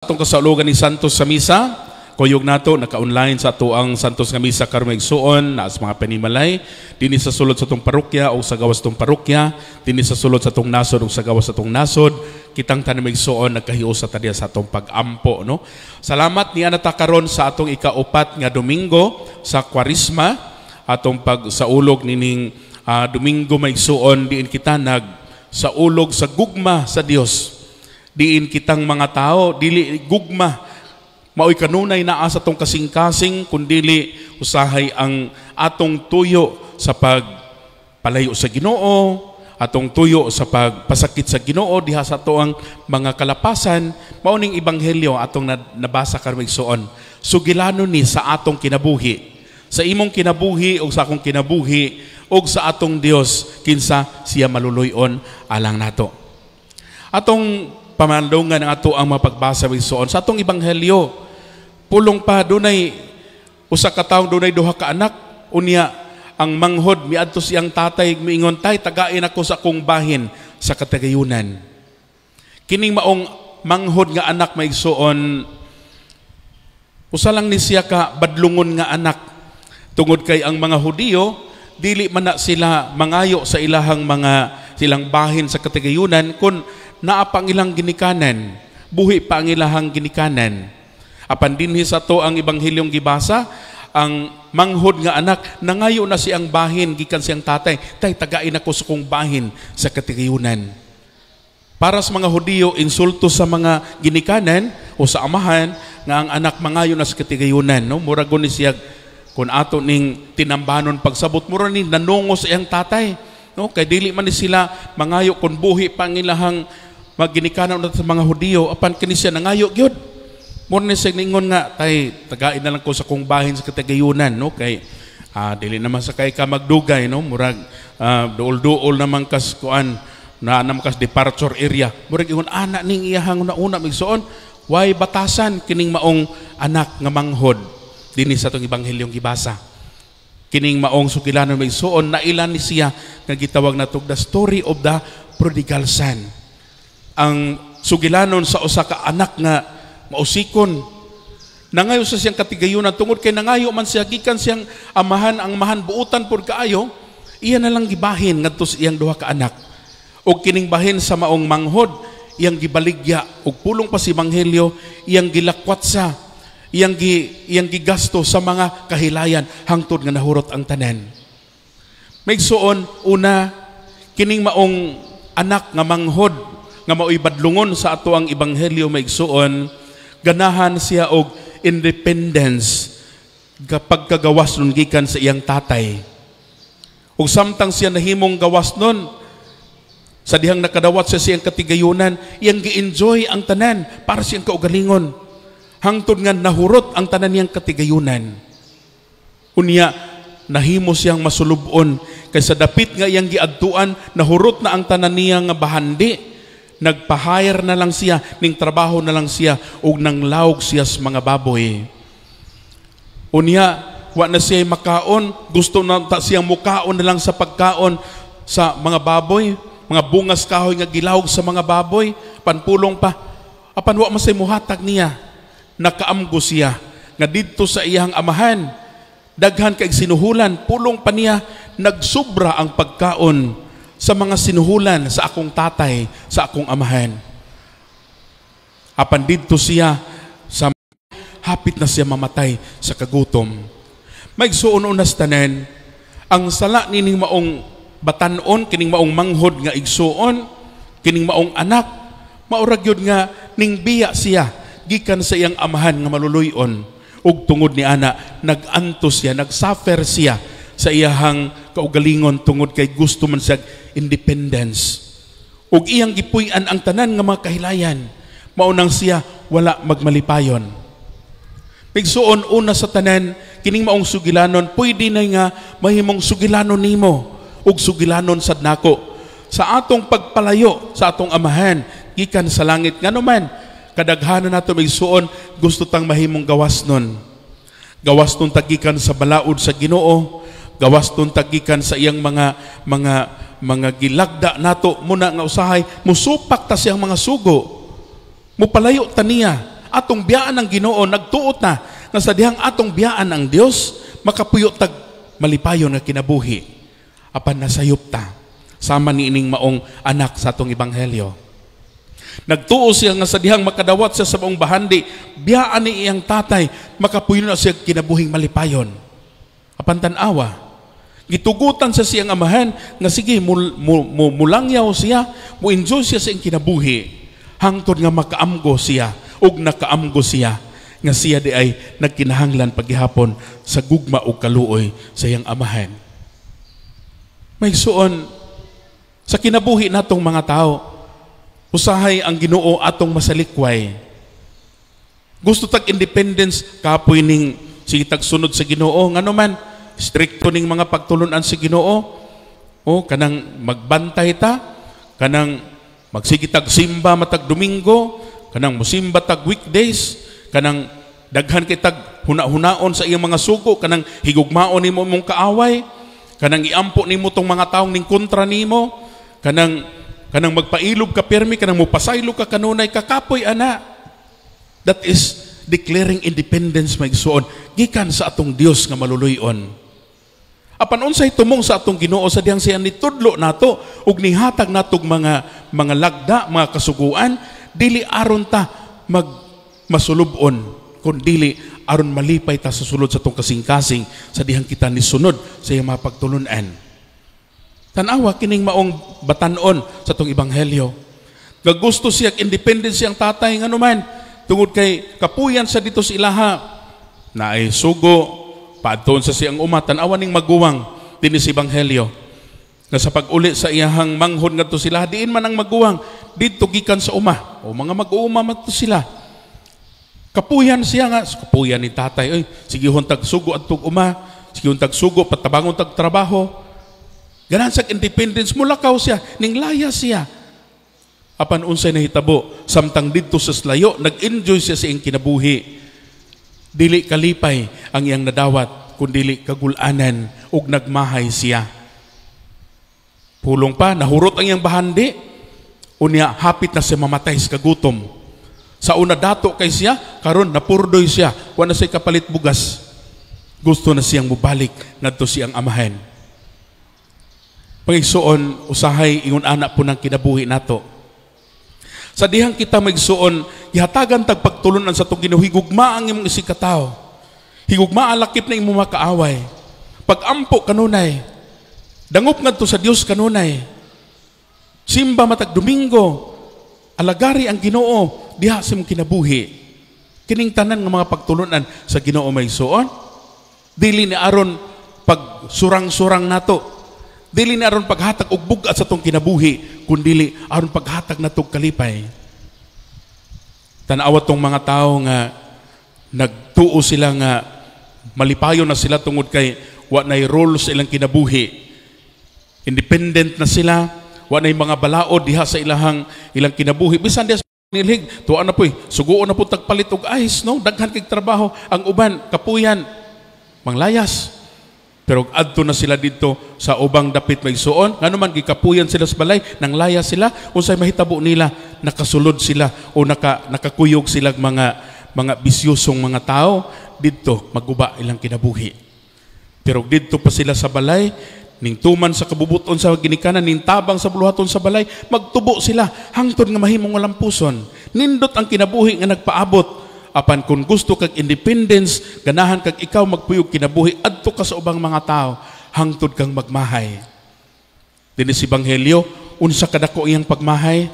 Atong kasaulogan ni Santos sa misa, kuyog nato naka-online sa ato ang Santos nga Misa karon, igsuon na sa mga panimalay dinhi sa sulod sa atong parokya o sa gawas atong parokya, dinhi sa sulod sa atong nasod o sa gawas sa atong nasod. Kitang tanan, igsuon, nagkahiusa ta diha sa atong pag-ampo, no? Salamat niya nata karon sa atong ikaupat nga Domingo sa Kwaresma, atong pagsaulog nining Domingo, maigsuon, diin kita nag saulog sa gugma sa Dios, diin kitang mga tao dili gugma mao'y kanunay naa sa atong kasing-kasing, kundili usahay ang atong tuyo sa pagpalayo sa Ginoo, atong tuyo sa pagpasakit sa Ginoo diha sa atoang mga kalapasan. Mao ning ebanghelyo atong nabasa karon, igsuon, sugilanon ni sa atong kinabuhi, sa imong kinabuhi o sa akong kinabuhi o sa atong Dios, kinsa siya maluluy-on alang nato. Atong pamalungan ang ato ang mapagbasa, igsuon, sa atong ebanghelyo. Pulong pa, dunay usa ka tawo, dunay duha ka anak. Unya ang manghod miadto siyang tatay, miingon, "Tay, tagain ako sa akong bahin sa katagayunan." Kining maong manghod nga anak, maigsuon, usa lang ni siya ka badlungon nga anak, tungod kay ang mga Hudiyo dili man na sila mangayo sa ilahang mga silang bahin sa katigayunan kung naa pa ang ilang ginikanan, buhi pa ang ilahang ginikanan. Apan dinhi sa ato ang ebanghelyong gibasa, ang manghod nga anak nangayo na siyang bahin gikan siyang tatay, "Tay, tagain ako sa kong bahin sa katigayunan." Para sa mga Hudiyo, insulto sa mga ginikanan o sa amahan nga ang anak mangayo na sa katigayunan, no? Murag ni siya kung ato ning tinambanon pagsabot, mura ni nanungo sa iyang tatay, no? Kay dili man ni sila mangayo kung buhi pa ang ilahang magginikanan sa mga Hudiyo. Apan kini siya nangayo gyud. Mura ni siya ningon nga, "Tay, tagain na lang ko sa kong bahin sa katagayunan, no? Kay dili naman sa kay ka magdugay, no? Murag duol-duol naman kas kuan na naman kas departure area." Murag ingon ana ning iyahang una-una. Igsuon, way batasan kining maong anak nga manghod dinhi sa atong ebanghelyong gibasa. Kining maong sugilanon, maigsuon, naila ni siya nga gitawag natog the story of the prodigal son, ang sugilanon sa usa ka anak nga mausikon. Nangayo sa siyang katigayunan tungod kay nangayo man siya gikan siyang amahan. Ang amahan buutan pud kaayo, iya na lang gibahin ngadto sa iyang duha ka anak. Og kining bahin sa maong manghod, iyang gibaligya, ug pulong pa si ebanghelyo, iyang gilakwat sa iyang gigasto sa mga kahilayan hangtod nga nahurot ang tanan. Maigsuon, una, kining maong anak nga manghod nga mao'y badlungon sa ato ang ebanghelyo, maigsuon, ganahan siya og independence kapag kagawas nun gikan sa iyang tatay. Ug samtang siya nahimong gawas nun, sa dihang nakadawat siya siyang katigayunan, iyang gi-enjoy ang tanan para siyang kaugalingon. Hangtod nga nahurot ang tanan niyang katigayunan. Unya, nahimo siyang masulubon kay sa dapit nga iyang giadtuan, nahurot na ang tanan niya nga bahandi. Nagpa-hire na lang siya, ning trabaho na lang siya, ug nanglawg siya sa mga baboy. Unya, wa na siya makaon, gusto na ta siyang mukaon na lang sa pagkaon sa mga baboy, mga bungas kahoy nga gilawg sa mga baboy, panpulong pa. Apan wa man siya muhatag niya. Nakaamgo siya nga didto sa iyang amahan, daghan kay sinuhulan, pulong pa niya, "Nagsubra ang pagkaon sa mga sinuhulan sa akong tatay, sa akong amahan." Apan didto siya sa hapit na siya mamatay sa kagutom. Maigsuon, unas tanan, ang sala nining maong batanon, kining maong manghod nga igsuon, kining maong anak, maura gyud nga ning biya siya gikan sa iyang amahan nga maluluyon. Ug tungod ni ana, nag-antos siya, nag-suffer siya sa iyahang kaugalingon tungod kay gusto man siya independence. Ug iyang gipuy-an ang tanan nga mga kahilayan. Maunang siya wala magmalipayon. Igsuon, una sa tanan, kining maong sugilanon, pwede na nga mahimong sugilanon nimo ug sugilanon sad nako sa atong pagpalayo sa atong amahan gikan sa langit. Ngano man kadaghanan nato, igsuon, gusto tang mahimong gawas nun. Gawas nun tagikan sa balaod sa Ginoo, gawas nun tagikan sa iyang mga gilagda nato muna nga usahay musupak ta siyang mga sugo. Mupalayo ta niya. Atong biyaan ang Ginoo, nagtuot na nga sa dihang atong biyaan ang Dios, makapuyo tag malipayon nga kinabuhi. Apan nasayop ta sama niining maong anak sa atong ebanghelyo. Nagtuo siya nga sa dihang makadawat siya sa maong bahandi, biyaan ni iyang tatay, makapuyo na siya kinabuhing malipayon. Apan tan-awa, gitugutan sa siyang amahan nga sige mulangyaw siya, mo-enjoy siya sa iyang kinabuhi, hangtod nga makaamgo siya, ug nakaamgo siya nga siya di ay nagkinahanglan paghihapon sa gugma ug kaluoy sa iyang amahan. May suon sa kinabuhi natong mga tao, usahay ang Ginoo atong masalikway. Gusto tag independence, kapoy ning sige tag sunod sa Ginoo, ngano man strikto ning mga pagtulunan sa Ginoo, o kanang magbantay ta, kanang magsige tag simba matag Domingo, kanang musimba tag weekdays, kanang daghan kay tag huna-hunaon sa iyang mga sugo, kanang higugmaon nimo imong kaaway, kanang iampo nimo tong mga taong ning kontra nimo, kanang kanang magpailob ka pirmi, kanang mupasaylo ka kanunay, kakapoy ana. That is declaring independence, mga igsuon, gikan sa atong Dios nga maluluyon. Apan unsay tumong sa atong Ginoo sa dihang siya nitudlo nato ug nihatag natog mga lagda, mga kasuguan, dili aron ta mag masulubon, kun dili aron malipay ta sa sulod sa atong kasing-kasing sa dihang kita nisunod sa iyang mga pagtulunan. Tan-awa kining maong batan-on sa atong ebanghelyo. Gagusto siya independence siyang tatay, nganuman tungod kay kapuyan sa dito sa ilaha na ay sugo paadtoon sa siyang uma. Tan-awa ning maguwang dinhi sa ebanghelyo nga sa pag-uli sa iyahang manghod ngadto sila, diin man ang maguwang didto gikan sa uma o mga mag-uuma man to sila. Kapuyan siya nga kapuyan ni tatay, oy, sige tag sugo adtog uma, sige tag sugo, patabangon tag trabaho. Ganahan sa independence, mulakaw siya, ning laya siya. Apan unsay nahitabo samtang didto sa layo nag-enjoy siya sa iyang kinabuhi, dili kalipay ang iyang nadawat kun dili kagulanan ug nagmahay siya. Pulong pa, nahurot ang iyang bahandi. Unya hapit na siya mamatay sa kagutom. Sa una dato kay siya, karon napurdoy siya, wa na siya kapalit bugas. Gusto na siyang mubalik ngadto siyang amahan. Pangigsuon, usahay ingon ana po ng kinabuhi nato. Sa dihang kita, maigsuon, gihatagan tag pagtulunan sa atong Ginoo, higugma ang imong isig katawo. Higugma lakip na imong makaaway. Pagampo kanunay. Dangop ngadto sa Dios kanunay. Simba matag Domingo. Alagari ang Ginoo diha sa imong kinabuhi. Kining tanan nga mga pagtulunan sa Ginoo, maigsuon, dili ni aron pag surang-surang nato. Dili ni aron paghatag og bug-at sa atong kinabuhi, kundili aron paghatag natog kalipay. Tan-awa tong mga tao nga nagtuo sila nga malipayon na sila tungod kay wa nay role sa ilang kinabuhi. Independent na sila, wa nay mga balaod diha sa ilang kinabuhi. Bisan diha sa nilhig, tuwa na po'y, suguon na po tagpalit og ice, no? Daghan kay trabaho, ang uban, kapuyan, manglayas. Pero adto na sila dito sa ubang dapit, maigsuon, ngano man gikapuyan sila sa balay, nang laya sila, unsay mahitabo nila, nakasulod sila o nakakuyog sila mga bisyosong mga tao didto maguba ilang kinabuhi. Pero didto pa sila sa balay, ning tuman sa kabubuton sa ginikanan, ning tabang sa buluhaton sa balay, magtubo sila hangtod nga mahimong walang puson. Nindot ang kinabuhi nga nagpaabot. Apan kung gusto kag independence, ganahan kag ikaw magpuyog kinabuhi, adto ka sa ubang mga tao, hangtod kang magmahay. Dinhi sa Ebanghelyo, unsa kadako iyang pagmahay?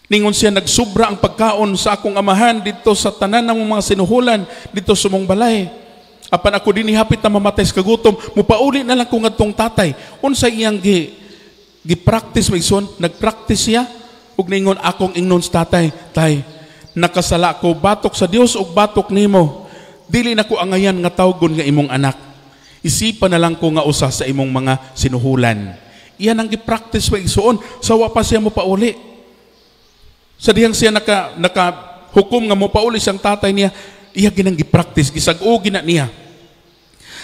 Ningon siya, "Nagsubra ang pagkaon sa akong amahan dito sa tanan ng mga sinuhulan dito sa mong balay. Apan ako dinhi hapit na mamatay sa kagutom, mupauli na lang ko ngadtong tatay." Unsa iyang gi practice, maigsoon? Nagpractice siya ug ningon, "Akong ingnon sa tatay, 'Tay, nakasala ko batok sa Dios ug batok nimo. Dili na ko angayan nga tawgon nga imong anak. Isipa na lang ko nga usa sa imong mga sinuhulan." Iyan ang gi-practice, maigsuon, sa wa pa siya mopauli. Sa dihang siya naka hukom nga mopauli siyang tatay niya, iya ginang gi-practice, gisag-o gina niya.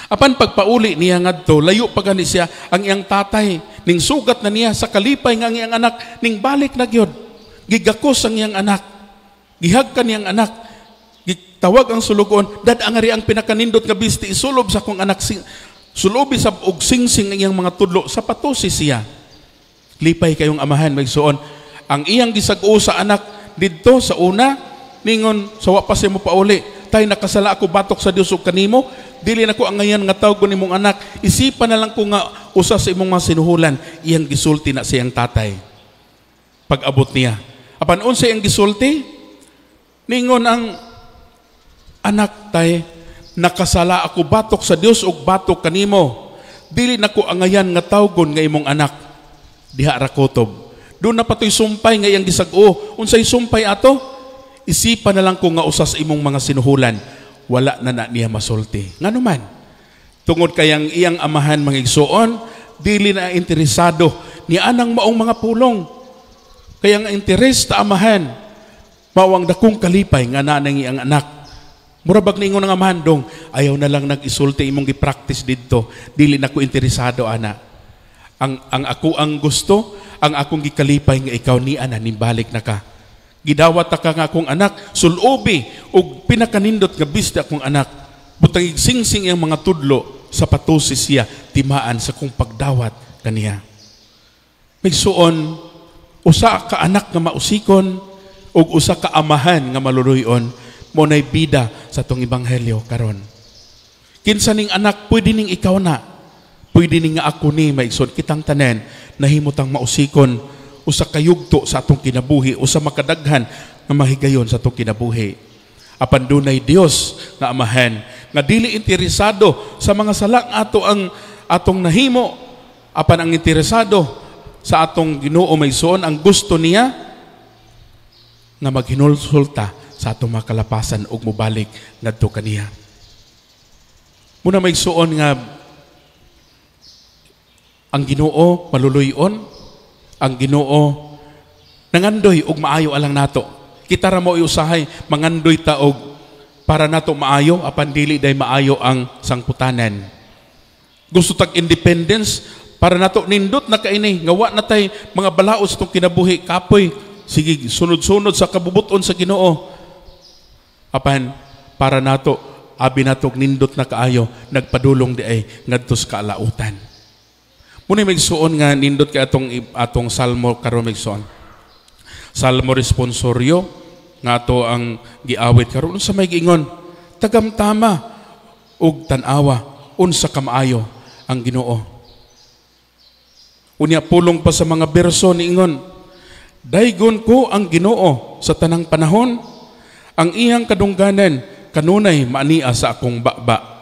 Apan pagpauli niya ngadto, layo pa gani siya, ang iyang tatay ning sugat na niya sa kalipay nga ang iyang anak ning balik na gyud. Gigakos ang iyang anak. Gihag ka niyang anak. Gitawag ang sulugoon, dad ang ari ang pinakanindot nga bisti, isulob sa akong anak, sulubi sa og singsing ang iyang mga tudlo sa patusi siya. Lipay kayong amahan, maigsuon. Ang iyang gisag-o sa anak didto sa una, ningon sa wa pa siya mo pauli, "Tay, nakasala ako batok sa Dios ug kanimo, dili na ko angayan nga tawgon nimong anak, isipan na lang ko nga usa sa imong mga sinuhulan." Iyang gisulti na siyang tatay. Pag-abot niya. Apan unsa iyang gisulti? Ningon ang anak, "Tay, nakasala ako batok sa Dios ug batok kanimo. Dili na ko angayan nga tawgon nga imong anak." Diha ra kutob. Doon na patoy sumpay nga iyang gisag-o. Unsay sumpay ato? "Isipan na lang ko nga usa sa imong mga sinuhulan." Wala na na niya masulti. Ngano man? Tungod kayang iyang amahan, mga igsuon, dili na interesado ni anang maong mga pulong. Kaya ang interes ta amahan, mao ang dakong kalipay nga naa nang iyang anak. Mura bag ningon ang amahan, "Dong, ayaw na lang nag-isulti imong gi-practice didto. Dili na ko interesado ana. Ang ako ang gusto, ang akong gikalipay nga ikaw ni ana nimbalik na ka. Gidawat ta ka nga akong anak, sulubi og pinakanindot nga bisti akong anak. Butang singsing ang mga tudlo sa patusi siya, timaan sa kong pagdawat kaniya." Migsuon, usa ka anak nga mausikon ug usa ka amahan nga maluluyon mo nay bida sa tong ebanghelyo karon. Kinsa ning anak? Pwede ning ikaw na. Pwede ning nga ako ni, maigsoon, kitang tanan nahimutang mausikon, usa ka yugto sa atong kinabuhi, usa makadaghan nga mahigayon sa atong kinabuhi. Apan dunay Dios nga amahan nga dili interesado sa mga sala ato ang atong nahimo, apan ang interesado sa atong Ginoo, maigsoon, ang gusto niya nga maghinulsulta sa atong mga kalapasan ug mobalik ngadto kaniya. Muna, maigsuon, nga ang Ginoo maluluyon, ang Ginoo nangandoy og maayo alang nato. Kita ra mo usahay mangandoy ta og para nato maayo, apan dili day maayo ang sangputanan. Gusto tag independence para nato, nindot na kaini nga wa na tay mga balaod sa itong kinabuhi, kapoy sige sunod-sunod sa kabubuton sa Ginoo. Apan para nato, abi nato nindot na kaayo, nagpadulong di ay ngadto sa kaalautan. Muna, magsuon, nga nindot kay atong atong salmo karon, magsuon. Salmo responsoryo nga ato ang giawit karon, unsa may giingon? "Tagamtama ug tan-awa unsa kamaayo ang Ginoo." Unya pulong pa sa mga berso niingon, "Daygon ko ang Ginoo sa tanang panahon, ang iyang kadungganan kanunay maania sa akong baba.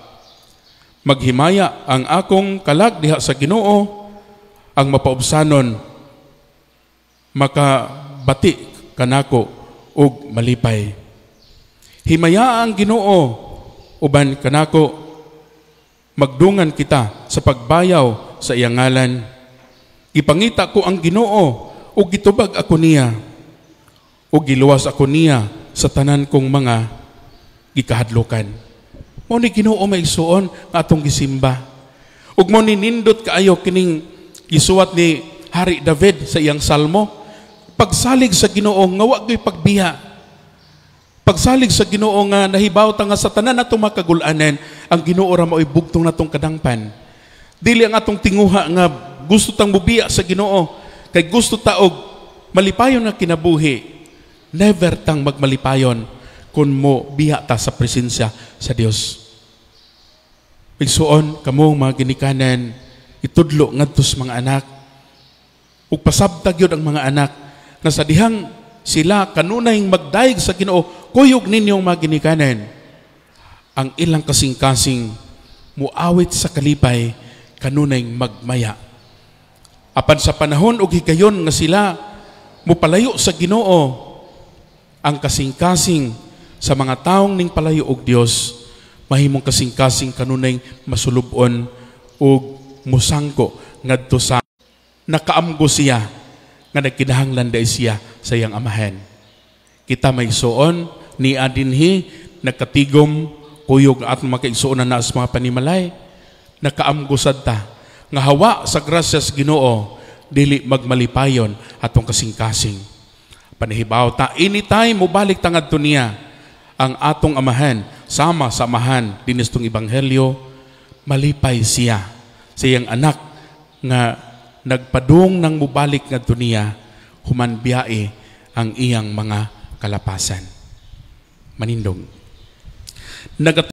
Maghimaya ang akong kalag diha sa Ginoo, ang mapaubsanon makabati kanako ug malipay. Himaya ang Ginoo uban kanako, magdungan kita sa pagbayaw sa iyang ngalan. Gipangita ko ang Ginoo ug gitubag ako niya ug giluwas ako niya sa tanan kong mga gikahadlukan." Mao ni Ginoo, maigsuon, nga atong gisimba. Ug mo ni nindot kaayo kining gisuwat ni Hari David sa iyang salmo. Pagsalig sa Ginoo nga wa gyud pagbiya. Pagsalig sa Ginoo nga nahibaw ta nga sa tanan natong makagul-anan, ang Ginoo ra mao'y bugtong natong kadangpan. Dili ang atong tinguha nga gusto tang mubiya sa Ginoo kay gusto ta og malipayon nga kinabuhi. Never tang magmalipayon kung mo biya ta sa presensya sa Dios. Igsuon, kamo mga ginikanan, itudlo ngadto sa mga anak. Ug pasabtag yun ang mga anak na sa dihang sila kanunay magdayeg sa Ginoo, kuyog ninyong mga ginikanan. Ang ilang kasing-kasing muawit sa kalipay, kanunay magmaya. Apan sa panahon og higayon nga sila mupalayo sa Ginoo, ang kasing-kasing sa mga taong ning palayo og Dios mahimong kasing-kasing kanunay masulubon ug musangko ngadto sa nakaamgo siya nga nagkinahanglan dai siya sa iyang amahan. Kita, maigsuon, ni adinhi nagkatigom kuyog at makaigsuon na sa mga panimalay, nakaamgo sad ta nga hawa sa grasya sa Ginoo dili magmalipayon atong kasing-kasing. Panihibaw ta, anytime mobalik ta ngadto niya, ang atong Amahan, sama sa Amahan dinhi sa atong Ebanghelyo, malipay siya sa iyang anak nga nagpadung nang mobalik ngadto niya human biyae ang iyang mga kalapasan. Manindog. Nagat